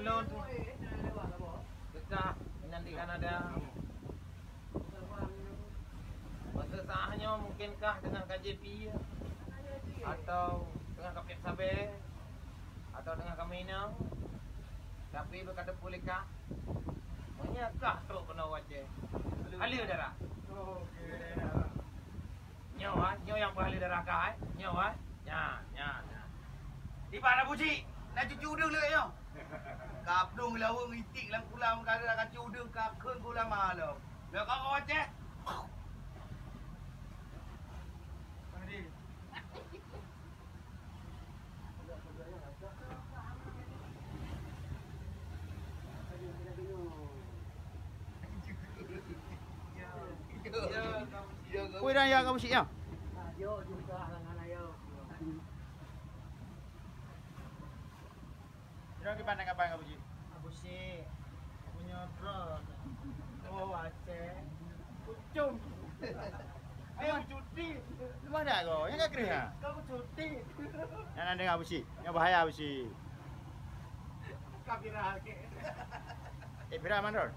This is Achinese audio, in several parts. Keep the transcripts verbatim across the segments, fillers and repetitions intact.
Lôn keu kah inan di Kanada. Masa saat nyoe mungkin kah teungoh ka J P atau teungoh ka piep sabe atau teungoh ka meuinong, tapi beu ka teupeu lé kah. Meunyoe kah trok keunoe u Aceh, haleue darah. Nyoe, ah, nyoe nyang peuhaleue darah kah, eh? Nyoe, ah. Nyan, nyan, nyan. Dipat Abu Cik, na cucu udeueng lé nyoe. Ka plueng laweueng itik lam kulam, ka ada kacu udeueng, ka kheun gula malam. Lah, ka kau Aceh. Weh, dan ya, Abu Cik, ya? Jok juga dengan ayo. Jok gimana kabar, Abu Cik? Abu Cik, punya drone. Oh, Aceh. Ucum. Ayo cuti. Leumah dak kau? Nyang ka kreh, ha? Kau cuti. Nyang na deungoe, Abu Cik. Nyang bahaya, Abu Cik. Ka viral ke? Eh, viral mandor.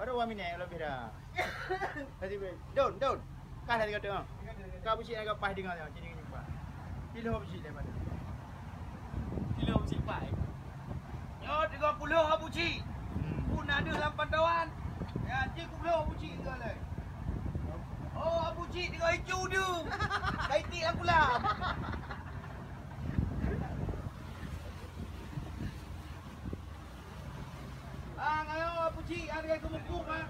Baru dua minit kalau viral. Tadi be-, daun, daun. Kah tadi kata, ha. Ka Abu Cik nak paih dengar, jadi jumpa. Piloh Abu Cik daripada. Piloh Abu Cik paih. Nyoe tiga puluh Abu Cik. Hmm. Pun ada lam pantauan. Ya, cik puluh Abu Cik tiga lai. Oh, Abu Cik tiga icu tu. Kaitik lam pulang. Ah, ngayo Abu Cik, ada yang kemukuk, ah.